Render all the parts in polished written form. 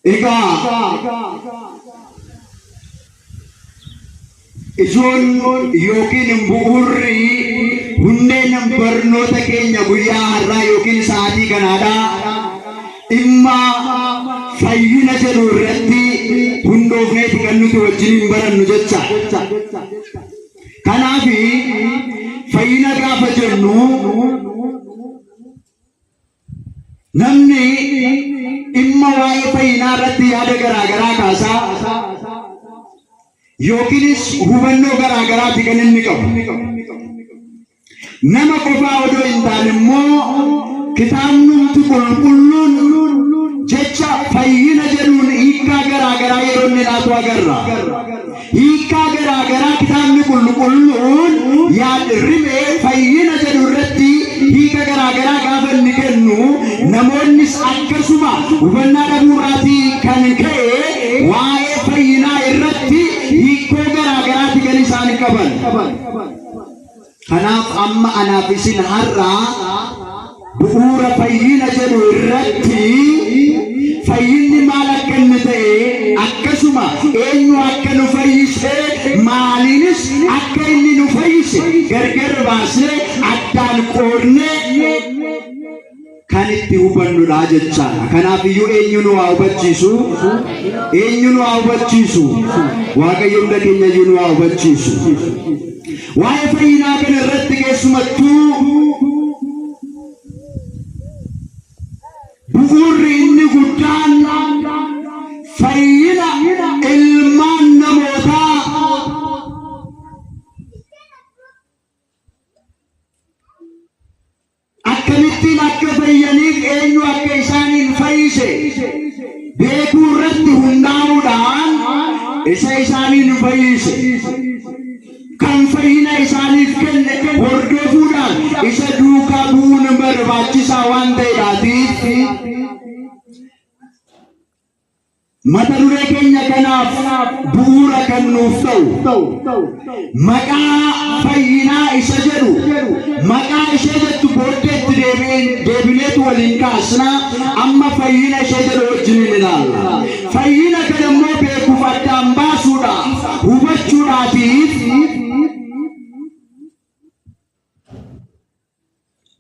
Egaa ijoon yookiin bu'uurri hundeen barnoota keenya guyyaa har'aa yookiin sa'aatii kanaadha. Dhimma fayyina jedhu irratti hundoofneeti kan nuti wajjiniin barannu jecha. Kanaaf fayyina gaafa jennu Namni dhimma waa'ee fayyinaa irratti yaada garaa garaa kaasaa yookiinis hubannoo garaa garaati kan inni qabu. Nama qofaa odoo hin taane immoo kitaabnumti qulqulluun jecha fayyina jedhuun hiikkaa garaa garaa yeroo inni laatu agarra. Hiikkaa garaa garaa kitaabni qulqulluun yaad-rimee fayyina jedhu irratti hiika garaa garaa gaafa inni kennu namoonnis akkasuma hubannaa dhabuu irraatii kan ka'e waa'ee fayyinaa irratti hiikkoo garaa garaati kan isaan qaban. Kanaaf amma anaaf isin har'a bu'uura fayyina jedhu irratti fayyinni maal akka inni ta'e akkasuma eenyu akka nu fayyise maaliinis akka inni nu fayyise gargar baasnee addaan qoodnee kan itti hubannudha jechaadha. Kanaaf iyyuu eenyu nu haa hubachiisu? Eenyu nu haa hubachiisu? Waaqayyo hunda keenya iyyuu nu haa hubachiisu. Waa'ee fayyinaa kana irratti keessumattuu bu'uurri inni guddaan fayyina ilmaan namootaa Akkamittiin akka fayyaniif eenyu akka isaaniin fayyise beekuu irratti hundaa'uudhaan isa isaaniin fayyise kan fayyina isaaniif kenne hordofuudhaan isa duukaa bu'uun barbaachisaa waan ta'eedhaatiif Mata duree keenya kanaaf bu'uura kan nuuf ta'u maqaa fayyinaa isa jedhu maqaa ishee jettu booddeetti deebineetu waliin kaasna amma fayyina ishee jedhu wajjiniin ilaalla. Fayyina kana immoo beekuuf addaan baasuudhaaf hubachuudhaatiif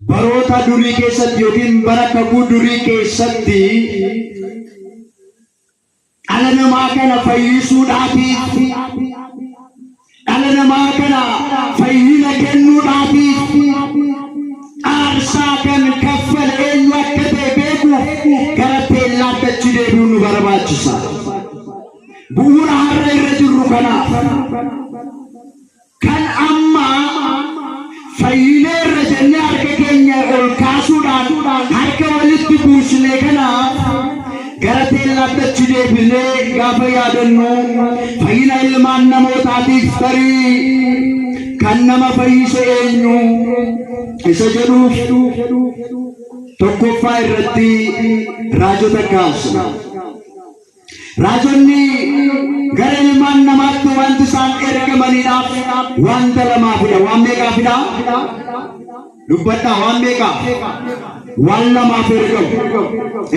Baroota durii keessatti yookiin bara kakuu durii keessatti dhala namaa kana fayyisuudhaatiif dhala namaa kana fayyina kennuudhaatiif aarsaa kan kaffale eenyu akka ta'e beekuuf gara teellaatti achi deebi'uun nu barbaachisa. Bu'uura har'a irra jirru kanaaf Kan amma fayyineerra jennee harka keenya ol kaasuudhaan harka walitti buusne kana gara teellaatti achi deebinee gaafa yaadannu fayyina ilmaan namootaatiif tarii kan nama fayyise eenyu isa jedhuuf tokkoffaa irratti raajota kaasna. Raajonni gara ilmaan namaatti wanti isaan ergamaniidhaaf wanta lamaafidha. Waan meeqaafidha? Dubbadhaa waan meeqaaf? Waan lamaaf ergamu.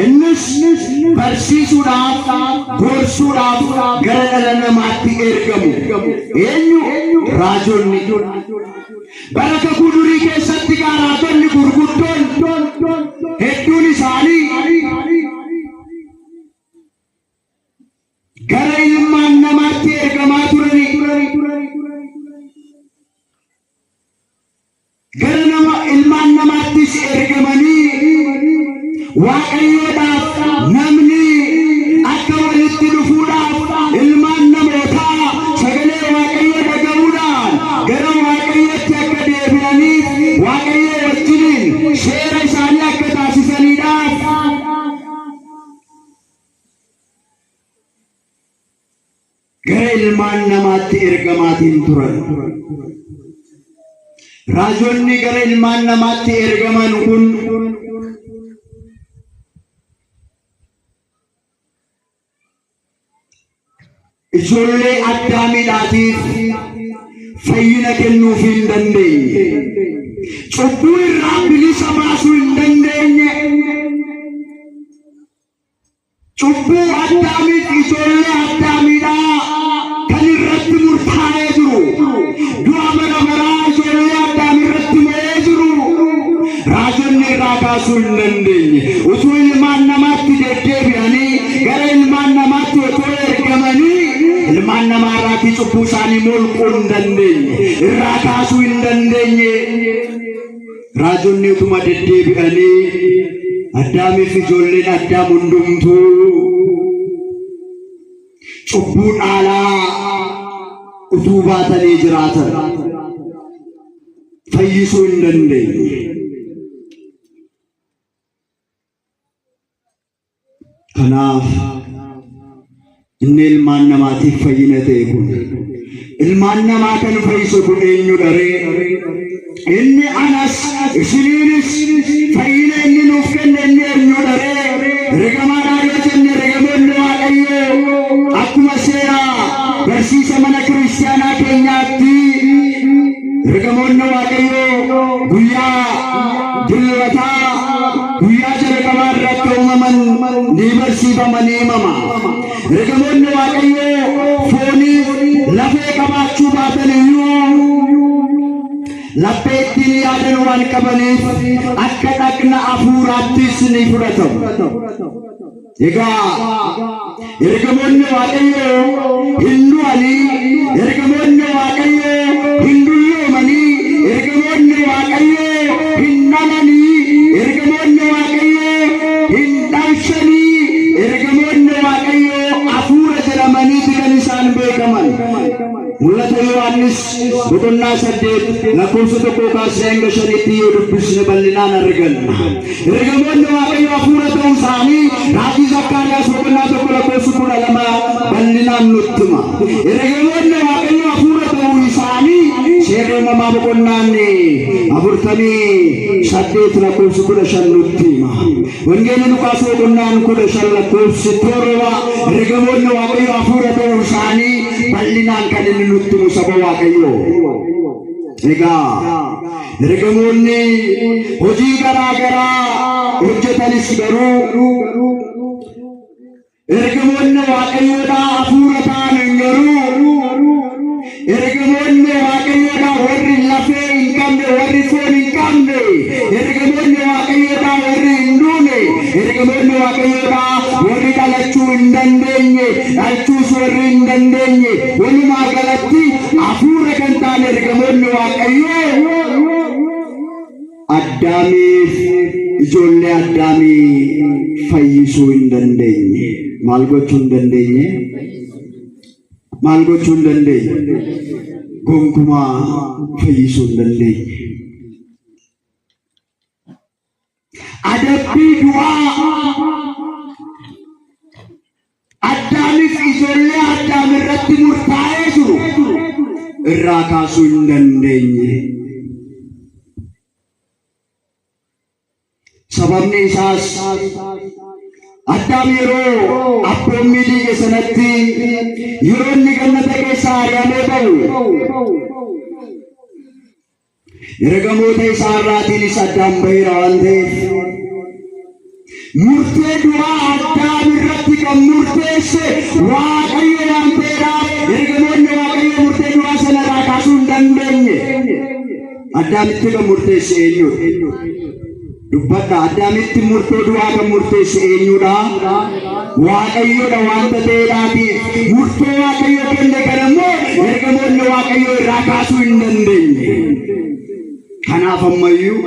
Innis barsiisuudhaaf, gorsuudhaaf gara dhala namaatti ergamu. Eenyu? Raajonni. Bara kakuu durii keessatti gaa raajonni gurguddoon hedduun isaanii gara ilmaan namaatti ergamaa turani. Gara nama ilmaan namaattis ergamanii Waaqayyoodhaaf namni akka walitti dhufuudhaaf ilmaan namootaa sagalee Waaqayyoo dhaga'uudhaan gara Waaqayyootti akka deebi'aniif Waaqayyoo wajjiniin seera isaanii akka taasisaniidhaaf gara ilmaan namaatti ergamaatiin turan. Raajonni gara ilmaan namaatti ergaman kun ijoollee Addaamiidhaatiif fayyina kennuufii hin dandeenye. Cubbuu irraa bilisa baasuu hin dandeenye. Cubbuu Cubbuu Addaamiif ijoollee Addaamiidhaa kan irratti murtaa'ee jiru, du'a bara baraa ijoollee Addaam irratti mo'ee jiru, raajonni irraa kaasuu hin dandeenye. Utuu ilmaan namaatti deddeebi'anii gara ilmaan namaatti otoo ergamanii ilmaan namaa irraatii cubbuu isaanii molquu hin dandeenye, irraa kaasuu hin dandeenye. Raajonni utuma deddeebi'anii Addaamiif ijoolleen Addaam hundumtuu cubbuu dhaalaa utuu baatanii jiraatan fayyisuu hin dandeenye. Kanaaf inni ilmaan namaatiif fayyina ta'e kun ilmaan namaa kan fayyisu kun eenyudha ree? Inni anas isiniinis fayyina inni nuuf kenne inni eenyudha ree? Ergamaadhaa yoo jenne ergamoonni Waaqayyoo akkuma seera barsiisa mana kiristaanaa keenyaatti ergamoonni Waaqayyoo guyyaa dilbataa guyyaa jalqabaa irra akka uumaman ni barsiifama ni himama. Ergamoonni Waaqayyoo foonii lafee qabaachuu baatan iyyuu laphee ittiin yaadan waan qabaniif akka dhaqna hafuuraattis ni fudhatamu. Egaa ergamoonni Waaqayyoo hin du'anii, ergamoonni Waaqayyoo hin dulloomanii, ergamoonni Waaqayyoo hin dhalanii, ergamoonni Waaqayyoo hin dhalchanii, ergamoonni Waaqayyoo hafuura jedhamaniiti kan isaan beekaman. Mul'ata Yohaannis boqonnaa 8 lakkoofsa 1 kaasnee hanga 5tti yoo dubbisne bal'inaan arganna. Ergamoonni Waaqayyo hafuura ta'uu isaanii raajii Zakkaariyaas boqonnaa 1 lakkoofsa 12 bal'inaan nutti hima. Ergamoonni Waaqayyo hafuura ta'uu isaanii seerri uumamaa boqonnaan 48 lakkoofsi 15 nutti hima. Wangeelli Luqaas boqonnaan 15 lakkoofsi 7 ergamoonni Waaqayyo hafuura ta'uu isaanii bal'inaan kan inni nutti himu saba Waaqayyoo. Egaa ergamoonni hojii garaa garaa hojjetanis garuu ergamoonni Waaqayyoodhaa hafuura ta'an garuu ergamoonni Waaqayyoodhaa warri lafee hin qabne warri foon hin qabne ergamoonni Waaqayyoodhaa warri hin duune ergamoonni Waaqayyoodhaa warri dhalachuu hin dandeenye dhalchuus warri hin dandeenye walumaa galatti hafuura kan ta'an ergamoonni Waaqayyoo Addaamiif ijoollee Addaamii fayyisuu hin dandeenye. Maal gochuu hin dandeenye? Maal gochuu hin dandeenye? Gonkumaa fayyisuu hin dandeenye. Adabbii du'aa Addaamiif ijoollee Addaam irratti murtaa'ee jiru irraa kaasuu hin dandeenye. Sababni isaas Addaam yeroo abboommii diige sanatti yeroo inni gannata keessaa ari'amee ba'u Ergamoota isaa irraatiinis addaan baheera waan ta'eef murtee du'aa Addaam irratti kan murteesse Waaqayyo waan ta'eedhaaf ergamoonni Waaqayyo murtee du'aa sana irraa kaasuu hin dandeenye. Addaamitti kan murteesse eenyudha? Dubbadha. Addaamitti murtoo du'aa kan murteesse eenyudha? Waaqayyodha waanta ta'eedhaatiif murtoo Waaqayyo kenne kana immoo ergamoonni Waaqayyoo irraa kaasuu hin dandeenye. Kanaaf ammayyuu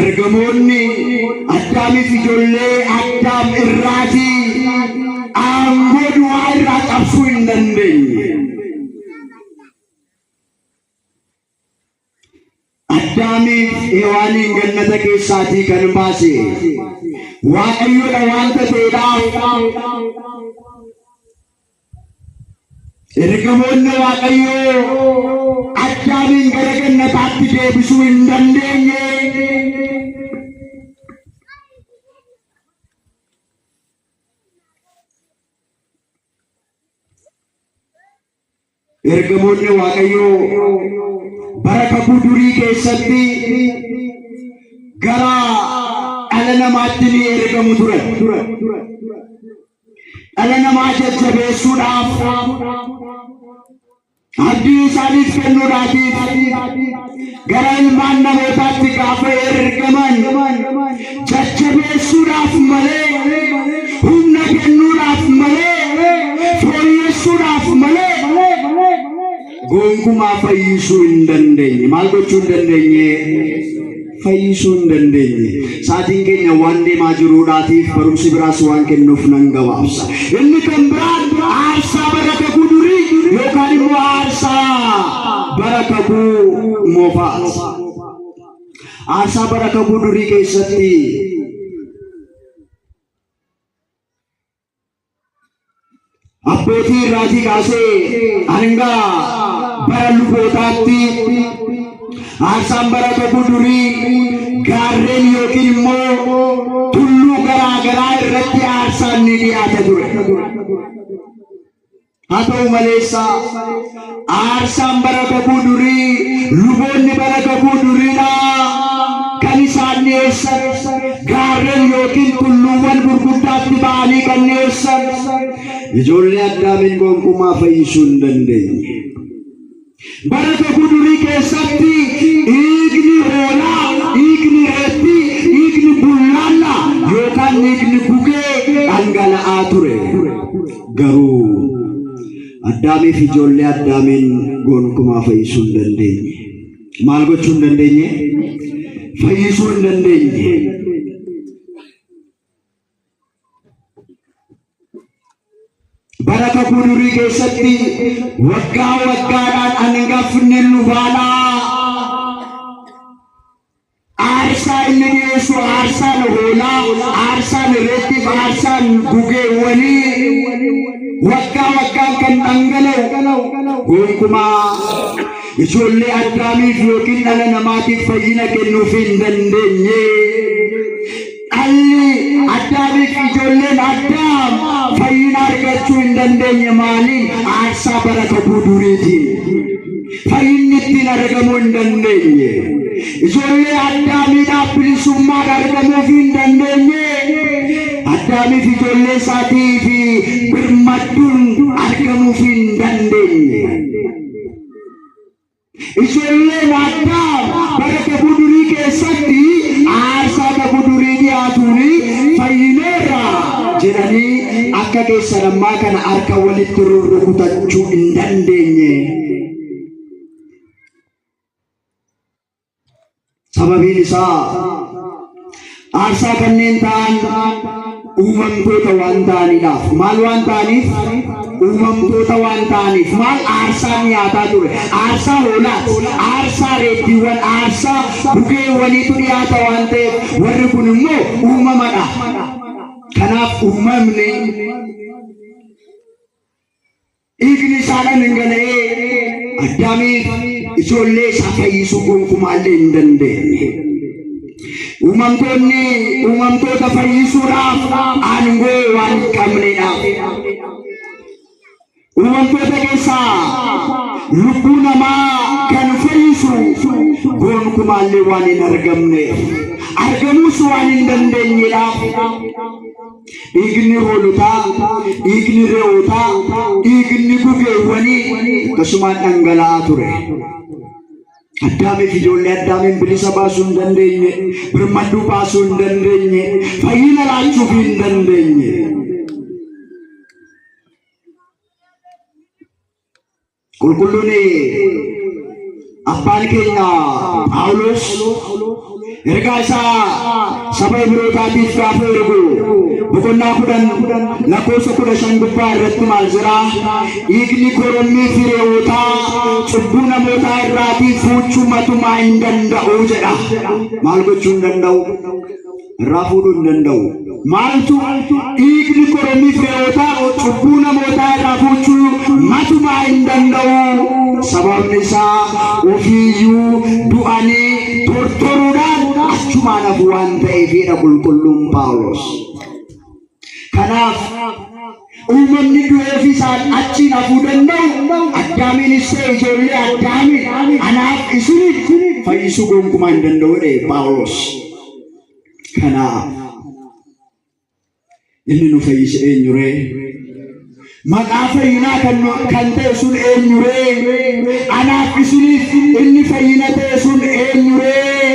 ergamoonni Addaamiif ijoollee Addaam irraatii aangoo du'aa irraa cabsuu hin dandeenye. Addaamiif Hewaaniin gannata keessaatii kan baase Waaqayyodha waanta ta'eedhaaf ergamoonni Waaqayyoo Addaamiin gara gannataatti deebisuu hin dandeenye. Ergamoonni Waaqayyoo bara kakuu durii keessatti gara dhala namaatti ni ergamu turan. Dhala namaa jajjabeessuudhaaf, abdii isaaniif kennuudhaatiif gara ilmaan namootaatti gaafa ergaman jajjabeessuudhaaf malee, humna kennuudhaaf malee, fooyyessuudhaaf malee gonkumaa fayyisuu hin dandeenye. Maal gochuu hin dandeenye? Fayyisuu hin dandeenye. Sa'aatiin keenya waan deemaa jiruudhaatiif barumsi biraas waan kennuuf nan gabaabsa. Inni kan biraan aarsaa bara kakuu durii yookaan immoo aarsaa bara kakuu moofaati. Aarsaa bara kakuu durii keessatti Abbootii irraatii kaasee hanga bara lubootaatti aarsaan bara kakuu durii gaarreen yookiin immoo tulluu garaa garaa irratti aarsaan ni dhiyaata ture. Haa ta'u maleessa aarsaan bara kakuu durii luboonni bara kakuu duriidhaa kan isaan dhiyeessan gaarren yookiin tulluuwwan gurguddaatti ba'anii kan dhiyeessan ijoollee Addaamiin gonkumaa fayyisuu hin dandeenye. Bara kakuu durii keessatti dhiigni hoolaa, dhiigni reettii, dhiigni bullaallaa yookaan dhiigni gugee dhangala'aa ture. Garuu Addaamiif ijoollee Addaamiin gonkumaa fayyisuu hin dandeenye. Maal gochuu hin dandeenye? Fayyisuu hin dandeenye. Bara kakuu durii keessatti waggaa waggaadhaan hangafni lubaadhaa aarsaa inni dhiyeessu aarsaan hoolaa, aarsaan reettiif, aarsaan gugeewwanii waggaa waggaan kan dhangala'u gonkumaa ijoollee Addaamiif yookiin dhala namaatiif fayyina kennuuf hin dandeenye. Dhalli Addaamiif ijoolleen Addaam fayyina argachuu hin dandeenye maaliin? Aarsaa bara kakuu duriitiin. Fayyinni ittiin argamuu hin dandeenye. Ijoollee Addaamiidhaaf bilisummaan argamuuf hin dandeenye. Addaamiif ijoollee isaatii fi birmadduun argamuuf hin dandeenye. Ijoolleen Addaam bara kakuu durii keessatti aarsaa kakuu durii dhiyaatuun fayyineerra jedhanii akka keessan ammaa kana harka walitti rurrukutachuu hin dandeenye. Sababiin isaa aarsaa kanneen ta'an uumamtoota waan ta'aniidhaaf. Maal waan ta'aniif? Uumamtoota waan ta'aniif. Maal aarsaa dhiyaataa ture? Aarsaa hoolaati, aarsaa reettiiwwan, aarsaa bukeewwaniitu dhiyaata waan ta'eef warri kun immoo uumamadha. Kanaaf uumamni Dhiigni isaa dhangala'ee Addaamiif ijoollee isaa fayyisuu gonkumaallee hin dandeenye. Uumamtoonni uumamtoota fayyisuudhaaf aangoo waan hin qabneedhaaf. Uumamtoota keessaa lubbuu namaa kan fayyisu gonkumaallee waan hin argamneef argamuus waan hin dandeenyeedhaaf. Dhiigni hoolotaa, dhiigni re'ootaa, dhiigni gugeewwanii akkasumaan dhangala'aa ture. Addaamiif ijoollee Addaamiin bilisa baasuu hin dandeenye, birmaduu baasuu hin dandeenye, fayyina laachuuf hin dandeenye. Qulqulluun abbaan keenya Phaawulos ergaa isaa saba Ibrootaatiif gaafa ergu boqonnaa 10 lakkoofsa 15 gubbaa irratti maal jira? Dhiigni korommii fi re'ootaa cubbuu namootaa irraatii fuuchuu matumaa hin danda'u jedha. Maal gochuu hin danda'u? Irraa fuudhuu hin danda'u. Maaltu dhiigni korommii fi re'ootaa cubbuu namootaa irraa fuuchuu matumaa hin danda'u. Sababni isaa ofiiyyuu du'anii tortoruudhaan achumaan hafu waan ta'eefidha qulqulluun Phaawulos. Kanaaf uumamni du'ee fi isaan achiin hafuu danda'u Addaamiinis ta'e ijoollee Addaamiin anaaf isiniif fayyisuu gonkumaa hin danda'u jedhe Phaawulos. Kanaaf inni nu fayyise eenyuree? Maqaa fayyinaa kan nu- kan ta'e sun eenyuree? Anaaf isiniif inni fayyina ta'e sun eenyuree?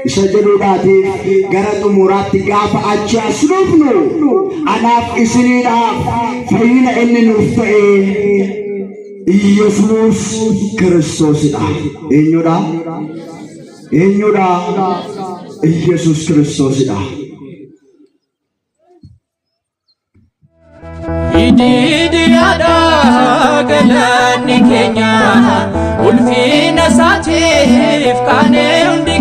Isa jedhuudhaatiif gara xumuraatti gaafa achi as dhufnu anaaf isiniidhaaf fayyina inni nuuf ta'e Iyyasuus Kiristoosidha. Eenyudha? Eenyudha? Iyyasuus Kiristoosidha. Ididiyaadha galanni keenya ulfina isaatiif kaanee hundi.